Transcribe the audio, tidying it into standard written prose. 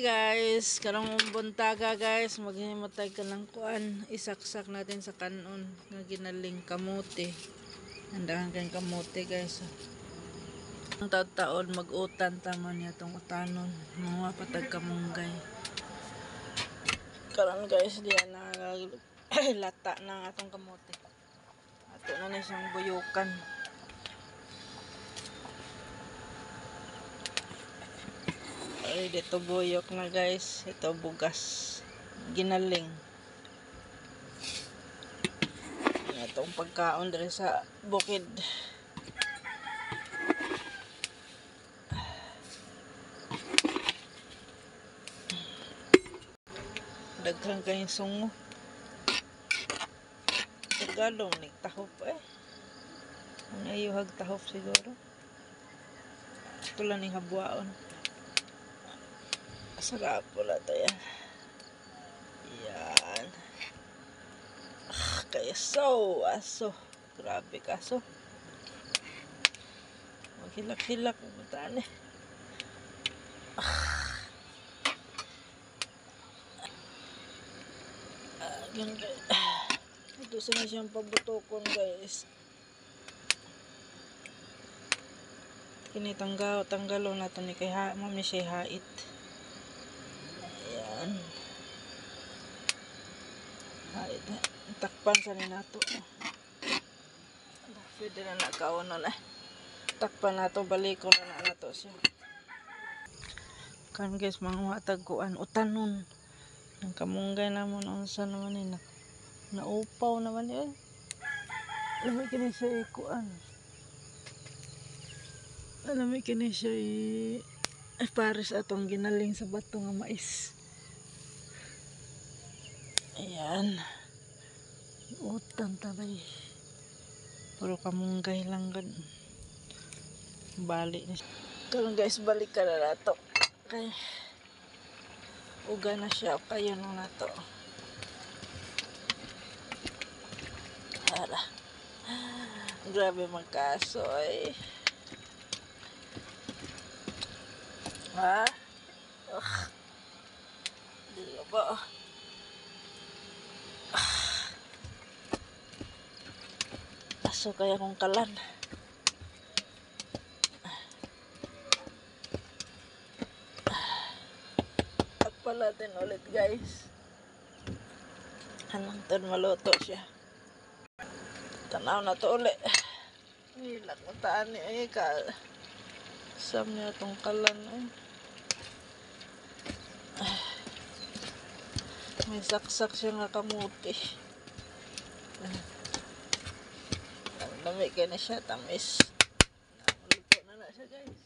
Guys, karong buntaga guys, maghimatay ka ng kuan, isaksak natin sa kanon nga ginaling kamote. Andahan kayong kamote, guys. Ang taon-taon mag-utan tama niya tong utanon, mga patag kamunggay. Karon guys, diya na lata na ang atong kamote. Ato na na siyang buyukan. Ay, dito buyok na guys. Ito bugas. Ginaling. Itong pagkaon diri sa bukid. Daghan kayong sungo. Tagalong nagtahop eh. Ang ayuhag tahop siguro. Ito lang yung habwaon. Sarap wala tayo. Yan. Ah, kaya so, aso. Grabe kaso. Maghilak-hilak. Pumuntaan eh. Ah. Ah, yan guys. Ito sa na siyang pabutokon guys. Kini tanggal, tanggalon nato ni kay ha, ma'am ni siya hait. Ayan. Hait. Takpan sa ni nato. Pwede na nakaon na. Takpan nato, balikon na na nato siya. Kan guys, mga tagkuan utanon. Ang kamunggay namon unsa naman ni na naupaw naman yun. Alam kini siya ikuan. Alam kini siya ay pares atong ginaling sa bato nga mais. Ayan. Utan taray. Puro kamunggay lang gan. Bali na siya. Karon guys, balik ka na nato. Kay uga na siya kayo nung nato. Ara. Grabe magkaso ay. Ha? Ugh. Di ba? Aso kaya kong kalan. Takpan natin ulit guys. Anong ton maluto siya. Tanaw na to ulit. Hilak mo taan ni ay ka. Sam niya tong kalan ay. May saksak siya nga kamuti. Lami kay na siya, tamis. Maluto na na siya guys.